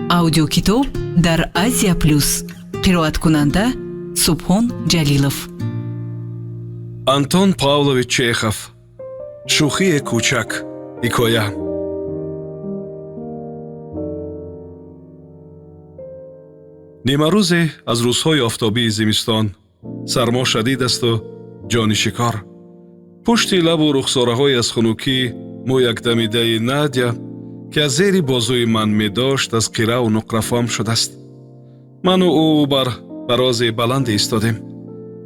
Аудиокитоб дар Азия Плюс. Қироаткунанда Субҳон Ҷалилов. Антон Павлович Чехов. Шӯхии кӯчак. Ҳикоя. Нимарӯзе аз рӯзҳои офтобии зимистон. Сармо шадид асту ҷони шикор. Пушти лабу рухсораҳои аз хунукӣ мӯякдамидаи Надя, ки аз зери бозуи ман медошт, аз қираву нуқрафом шудааст. Ману ӯ бар барози баланде истодем.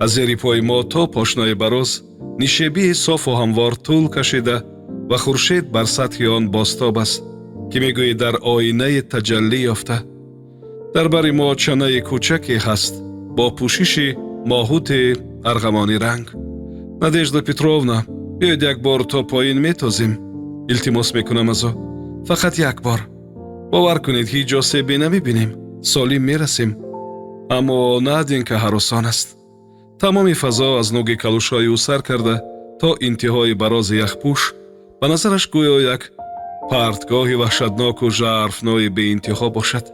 Аз зери пои мо то пошнаи бароз нишебии софу ҳамвор тӯл кашида ва хуршед бар сатҳи он бозтоб аст, ки мегӯӣ дар оинаи таҷаллӣ ёфта. Дар бари мо чанаи кӯчаке ҳаст бо пӯшиши моҳути арғамонӣ ранг. Надежда Петровна, биёед як бор то поин метозем. Илтимос мекунам аз ӯ. Фақат як бор. Бовар кунед, ҳеҷ ҷо себе намебинем. Солим мерасем. Аммо Наденька ҳаросон аст. Тамоми фазо аз нуги калӯшҳои ӯ сар карда то интиҳои барози яхпӯш ба назараш гӯё як партгоҳи ваҳшатноку жарфнои беинтиҳо бошад.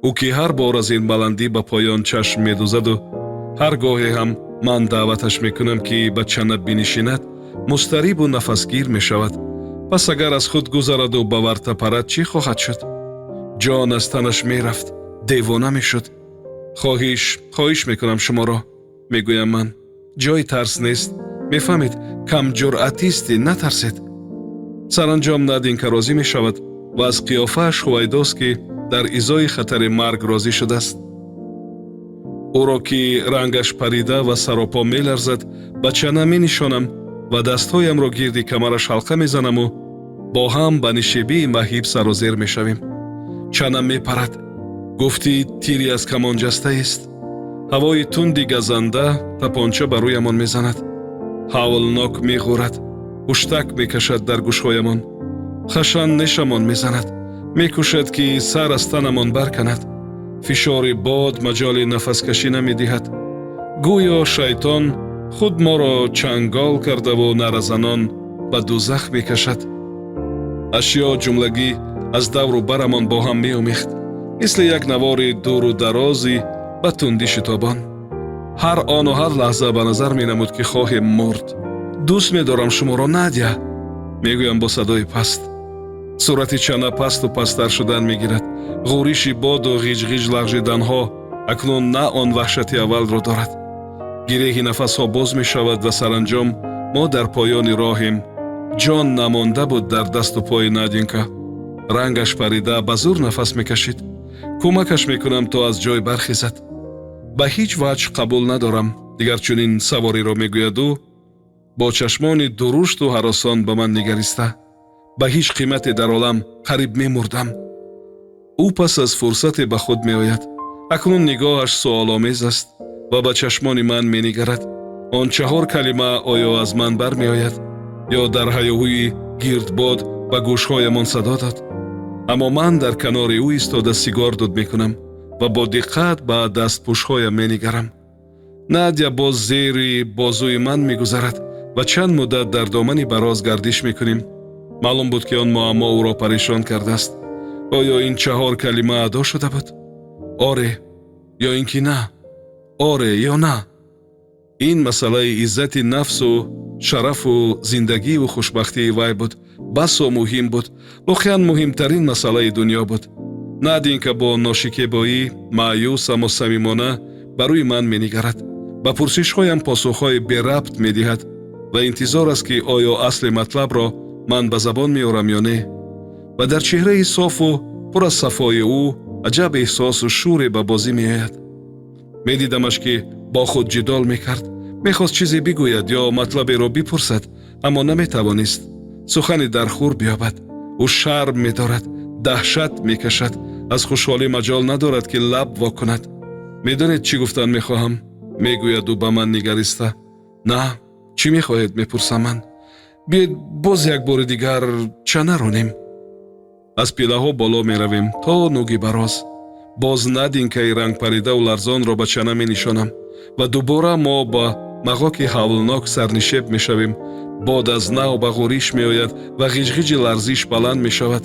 Ӯ ки ҳар бор аз ин баландӣ ба поён чашм медӯзаду ҳар гоҳе ҳам ман даъваташ мекунам, ки ба чана бинишинад, музтарибу нафасгир мешавад. Пас агар аз худ гузараду ба варта парад, чӣ хоҳад шуд? Ҷон аз танаш мерафт, девона мешуд. Хоҳиш, хоҳиш мекунам шуморо, мегӯям ман. Ҷои тарс нест. Мефаҳмед, камҷуръатисти, натарсед. Саранҷом Надинка розӣ мешавад ва аз қиёфааш ҳувайдост, ки дар изои хатари марг розӣ шудааст. Ӯро, ки рангаш парида ва саропо меларзад, ба чана менишонам ва дастҳоямро гирди камараш ҳалқа мезанаму бо ҳам ба нишебии маҳиб сарозер мешавем. Чана мепарад. Гуфтӣ тире аз камон ҷастаест. Ҳавои тунди газанда тапонча ба рӯямон мезанад. Ҳавлнок меғӯрад, ҳуштак мекашад дар гӯшҳоямон. Хашан нешамон мезанад. Мекӯшад, ки сар аз танамон барканад. Фишори бод маҷоли нафаскашӣ намедиҳад. Гӯё шайтон худ моро чангол кардаву наразанон ба дӯзах мекашад. Ашё ҷумлагӣ аз давру барамон бо ҳам меомехт, мисли як навори дуру дарози ба тундӣ шитобон. Ҳар ону ҳар лаҳза ба назар менамуд, ки хоҳем мурд. Дӯст медорам шуморо, Надя, мегӯям бо садои паст. Сурати чана пасту пасттар шудан мегирад. Ғӯриши боду ғиҷғиҷ лағжиданҳо акнун на он ваҳшати аввалро дорад. Гиреҳи нафасҳо боз мешавад ва саранҷом мо дар поёни роҳем. Ҷон намонда буд дар дасту пои Наденька. Рангаш парида, ба зур нафас мекашид. Кӯмакаш мекунам, то аз ҷой бархезад. Ба ҳеҷ ваҷҳ қабул надорам дигар чунин савориро, мегӯяд ӯ бо чашмони дурушту ҳаросон ба ман нигариста. Ба ҳеҷ қимате дар олам. Қариб мемурдам. Ӯ пас аз фурсате ба худ меояд. Акнун нигоҳаш суоломез аст ва ба чашмони ман менигарад. Он чаҳор калима оё аз ман бармеояд ё дар ҳаёҳӯи гирдбод ба гӯшҳоямон садо дод? Аммо ман дар канори ӯ истода сигор дуд мекунам ва бо диққат ба дастпӯшҳоям менигарам. Надя боз зери бозуи ман мегузарад ва чанд муддат дар домани бароз гардиш мекунем. Маълум буд, ки он муаммо ӯро парешон кардааст. Оё ин чаҳор калима адо шуда буд? Оре ё ин ки на? Оре ё на? Ин масъалаи иззати нафсу шарафу зиндагиву хушбахтии вай буд. Басо муҳим буд. Воқеан муҳимтарин масъалаи дунё буд. Надинка бо ношикебоӣ, маъюс, аммо самимона ба рӯи ман менигарад. Ба пурсишҳоям посухҳои берабт медиҳад ва интизор аст, ки оё асли матлабро ман ба забон меорам ё не. Ва дар чеҳраи софу пур аз сафои ӯ аҷаб эҳсосу шӯре ба бозӣ меояд. Медидамаш, ки бо худ ҷидол мекард. Мехост чизе бигӯяд ё матлаберо бипурсад, аммо наметавонист сухани дар хур биёбад. Ӯ шарм медорад, даҳшат мекашад, аз хушҳолӣ маҷол надорад, ки лаб во кунад. Медонед, чӣ гуфтан мехоҳам? Мегӯяд ӯ ба ман нигариста. На, чӣ мехоҳед? Мепурсам ман. Биёед боз як бори дигар чана ронем. Аз пилаҳо боло меравем то нуги бароз. Боз Надинкаи рангпаридаву ларзонро ба чана менишонам ва дубора мо ба мағоки ҳавлнок сарнишеб мешавем. Бод аз нав ба ғӯриш меояд ва ғиҷғиҷи ларзиш баланд мешавад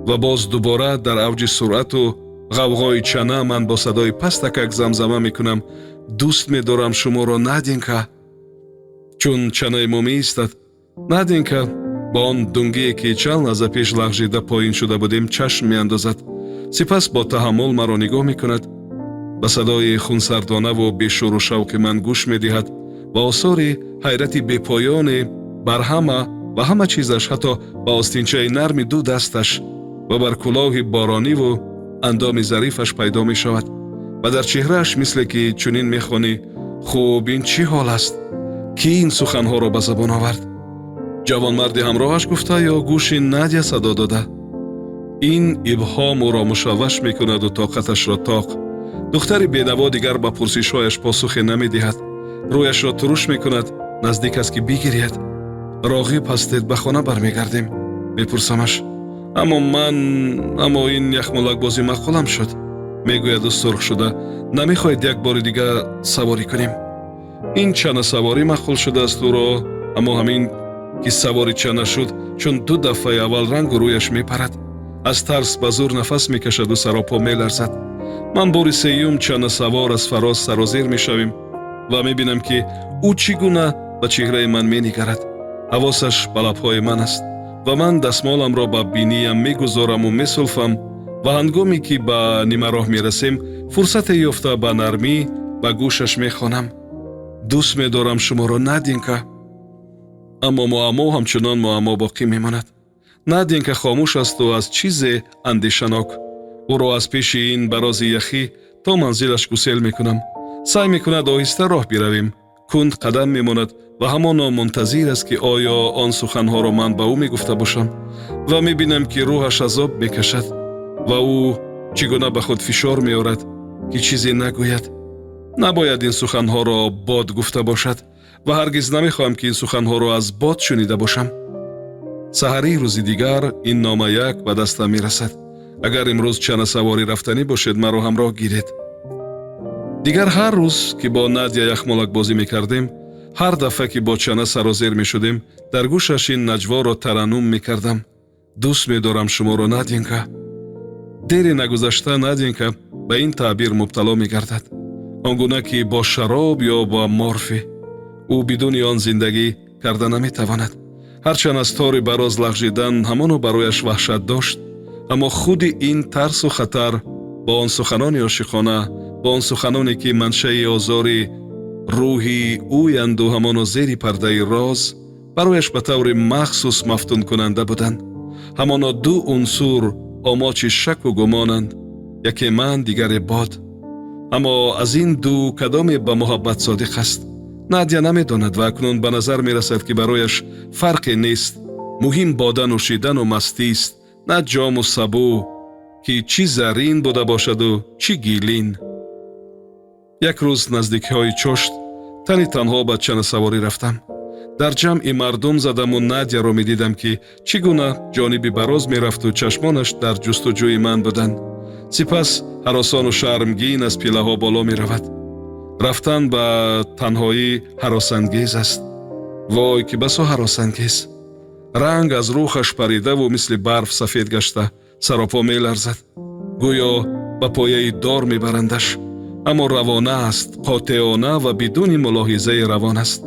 ва боз дубора дар авҷи суръату Ғавғои чана ман бо садои пастакак замзама мекунам: «Дӯст медорам шуморо, Наденька». Чун чанаи мо меистад, Наденька ба он дунгие, ки чанд лаҳза пеш лағжида поин шуда будем, чашм меандозад. Сипас бо таҳаммул маро нигоҳ мекунад, ба садои хунсардонаву бешӯру шавқи ман гӯш медиҳад ва осори ҳайрати бепоёне бар ҳама ва ҳама чизаш, ҳатто ба остинчаи нарми ду дасташ ва бар кулоҳи борониву андоми зарифаш пайдо мешавад ва дар чеҳрааш мисле ки чунин мехонӣ: «Хуб, ин чӣ ҳол аст? Кӣ ин суханҳоро ба забон овард? Ҷавонмарди ҳамроҳаш гуфта ё гӯши Надя садо дода?» Ин ибҳом ӯро мушавваш мекунаду тоқаташро тоқ. Духтари бенаво дигар ба пурсишҳояш посухе намедиҳад, рӯяшро туруш мекунад, наздик аст, ки бигиряд. «Роғиб ҳастед, ба хона бармегардем?» мепурсамаш. «Аммо ман, аммо ин яхмолакбозӣ маъқулам шуд», мегӯяду сурх шуда. «Намехоҳед як бори дига саворӣ кунем?» Ин чанасаворӣ маъқул шудааст ӯро, аммо ҳамин ки савори чана шуд, чун ду дафъаи аввал рангу рӯяш мепарад, аз тарс ба зур нафас мекашаду саропо меларзад. Ман бори сеюм чанасавор аз фароз сарозер мешавем ва мебинам, ки ӯ чӣ гуна ба чеҳраи ман менигарад. Ҳавосаш ба лабҳои ман аст ва ман дастмоламро ба биниям мегузораму месулфам ва ҳангоме ки ба нимароҳ мерасем, фурсате ёфта, ба нармӣ ба гӯшаш мехонам: «Дӯст медорам шуморо, Наденька». Аммо муаммо ҳамчунон муаммо боқӣ мемонад. Наденька хомӯш асту аз чизе андешанок. Ӯро аз пеши ин барози яхӣ то манзилаш гусел мекунам. Саъй мекунад оҳиста роҳ биравем, кунд қадам мемонад ва ҳамоно мунтазир аст, ки оё он суханҳоро ман ба ӯ мегуфта бошам. Ва мебинам, ки рӯҳаш азоб мекашад ва ӯ чӣ гуна ба худ фишор меорад, ки чизе нагӯяд. Набояд ин суханҳоро бод гуфта бошад ва ҳаргиз намехоҳам, ки ин суханҳоро аз бод шунида бошам. Саҳарии рӯзи дигар ин номаяк ба дастам мерасад: «Агар имрӯз чанасаворӣ рафтанӣ бошед, маро ҳамроҳ гиред». Дигар ҳар рӯз, ки бо Надя яхмолакбозӣ мекардем, ҳар дафъа, ки бо чана сарозер мешудем, дар гӯшаш ин наҷворо тараннум мекардам: «Дӯст медорам шуморо, Наденька». Дере нагузашта Наденька ба ин таъбир мубтало мегардад, он гуна ки бо шароб ё бо морфӣ. Ӯ бидуни он зиндагӣ карда наметавонад. Ҳарчанд аз тори бароз лағжидан ҳамоно барояш ваҳшат дошт, аммо худи ин тарсу хатар бо он суханони ошиқона, бо он суханоне, ки маншаи озори рӯҳи ӯянду ҳамоно зери пардаи роз барояш ба таври махсус мафтункунанда буданд. Ҳамоно ду унсур омочи шаку гумонанд: яке ман, дигаре бод. Аммо аз ин ду кадоме ба муҳаббат содиқ аст, Надя намедонад ва акнун ба назар мерасад, ки барояш фарқе нест. Муҳим бода нӯшидану мастист, на ҷому сабӯ, ки чӣ заррин буда бошаду чӣ гилин. Як рӯз наздикиҳои чошт тани танҳо ба чанасаворӣ рафтам. Дар ҷамъи мардум задаму Надяро медидам, ки чӣ гуна ҷониби бароз мерафту чашмонаш дар ҷустуҷӯи ман буданд. Сипас ҳаросону шармгин аз пилаҳо боло меравад. Рафтан ба танҳоӣ ҳаросангез аст. Вой, ки басо ҳаросангез! Ранг аз рӯхаш паридаву мисли барф сафед гашта, саропо меларзад, гӯё ба пояи дор мебарандаш. Аммо равона аст, қотеона ва бидуни мулоҳизаи равон аст.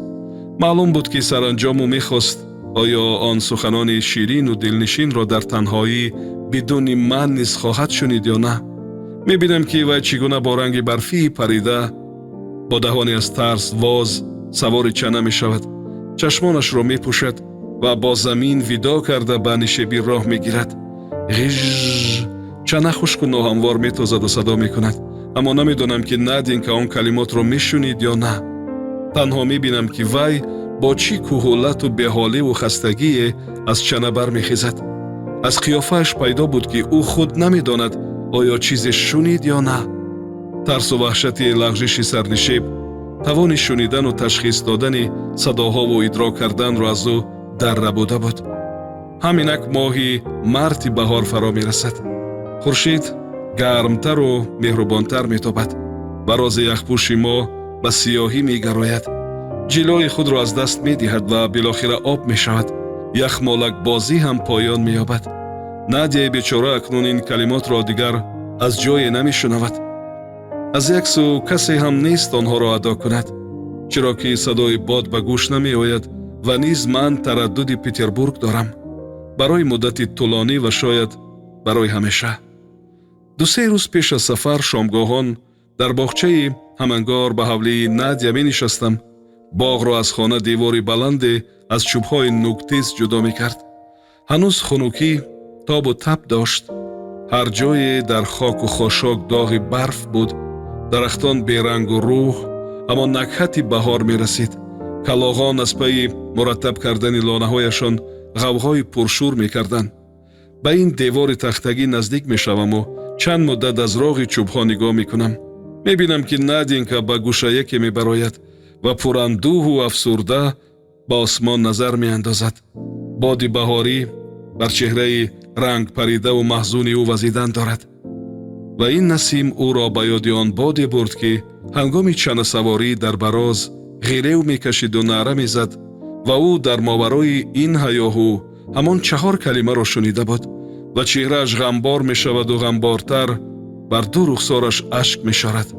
Маълум буд, ки саранҷому мехост, оё он суханони ширину дилнишинро дар танҳоӣ бидуни ман низ хоҳад шунид ё на. Мебинам, ки вай чӣ гуна бо ранги барфии парида, бо даҳоне аз тарс воз савори чана мешавад, чашмонашро мепӯшад ва бо замин видо карда, ба нишебӣ роҳ мегирад. Ғижж! Чана хушку ноҳамвор метозаду садо мекунад, аммо намедонам, ки Наденька он калимотро мешунид ё на. Танҳо мебинам, ки вай бо чӣ куҳулату беҳоливу хастагие аз чана бармехезад. Аз қиёфааш пайдо буд, ки ӯ худ намедонад, оё чизе шунид ё на. Тарсу ваҳшати лағжиши сарнишеб тавони шунидану ташхис додани садоҳову идрок карданро аз ӯ даррабуда буд. Ҳаминак моҳи марти баҳор фаро мерасад. Хуршид гармтару меҳрубонтар метобад. Барози яхпӯши мо ба сиёҳӣ мегарояд, ҷилои худро аз даст медиҳад ва билохира об мешавад. Яхмолакбозӣ ҳам поён меёбад. Надяи бечора акнун ин калимотро дигар Аз ҷое намешунавад. Аз як сӯ касе ҳам нест онҳоро адо кунад, чиро ки садои бод ба гӯш намеояд ва низ ман тараддуди Петербург дорам барои муддати тӯлонӣ ва шояд барои ҳамеша. 2-се рӯз пеш аз сафар шомгоҳон дар боғчаи ҳамангор ба ҳавлии Надя менишастам. Боғро аз хона девори баланде аз чӯбҳои нӯктез ҷудо мекард. Ҳанӯз хунукӣ тобу тап дошт. Ҳар ҷое дар хоку хошок доғи барф буд. Дарахтон берангу рӯҳ, аммо накҳати баҳор мерасид. Калоғон аз пайи мураттаб кардани лонаҳояшон ғавғои пуршӯр мекарданд. Ба ин девори тахтагӣ наздик мешаваму чанд муддат аз роғи чӯбҳо нигоҳ мекунам. Мебинам, ки Наденька ба гӯшаяке мебарояд ва пурандӯҳу афсурда ба осмон назар меандозад. Боди баҳорӣ бар чеҳраи рангпаридаву маҳзуни ӯ вазидан дорад ва ин насим ӯро ба ёди он боде бурд, ки ҳангоми чанасаворӣ дар бароз ғирев мекашиду наъра мезад ва ӯ дар моварои ин ҳаёҳу ҳамон чаҳор калимаро шунида буд ва чеҳрааш ғамбор мешаваду ғамбортар бар ду рухсораш ашк мешорад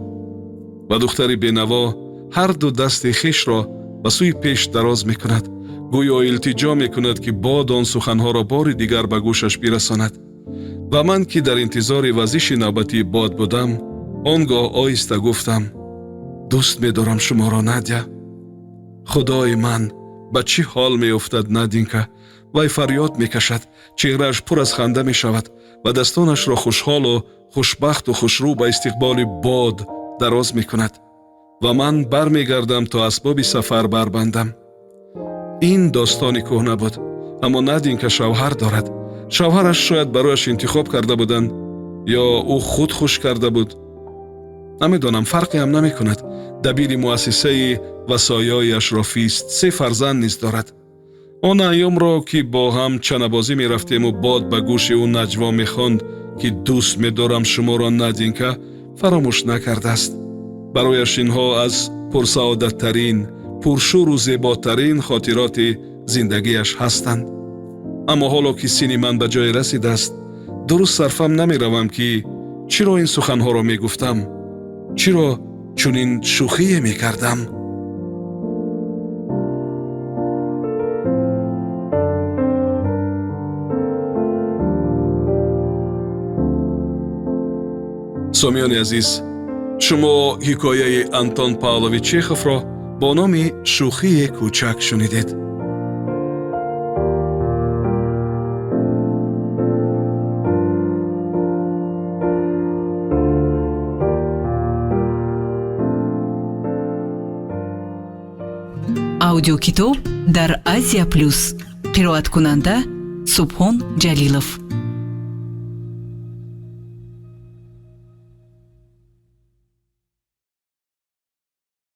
ва духтари бенаво ҳар ду дасти хешро ба сӯи пеш дароз мекунад, гӯё илтиҷо мекунад, ки бод он суханҳоро бори дигар ба гӯшаш бирасонад. Ва ман, ки дар интизори вазиши навбатии бод будам, он гоҳ оҳиста гуфтам: «Дӯст медорам шуморо, Надя». Худои ман, ба чӣ ҳол меуфтад Наденька! Вай фарёд мекашад, чеҳрааш пур аз ханда мешавад ва дастонашро хушҳолу хушбахту хушрӯ ба истиқболи бод дароз мекунад ва ман бармегардам, то асбоби сафар барбандам. Ин достони кӯҳна буд, аммо Наденька шавҳар дорад. Шавҳараш шояд барояш интихоб карда буданд ё ӯ худ хуш карда буд, намедонам, фарқе ҳам намекунад. Дабири муассисаи васоёи ашрофист, се фарзанд низ дорад. Он айёмро, ки бо ҳам чанабозӣ мерафтему бод ба гӯши ӯ наҷво мехонд, ки дӯст медорам шуморо, Наденька, фаромӯш накардааст. Барояш инҳо аз пурсаодаттарин, пуршӯру зеботарин хотироти зиндагиаш ҳастанд. Аммо ҳоло ки синни ман ба ҷое расидааст, дуруст сарфам намеравам, ки чиро ин суханҳоро мегуфтам, чиро чунин шӯхие мекардам. Сомиёни азиз, шумо ҳикояи Антон Павлович Чеховро бо номи «Шӯхии кӯчак» шунидед. Аудиокитоб дар Азия Плюс. Қироаткунанда Субҳон Ҷалилов.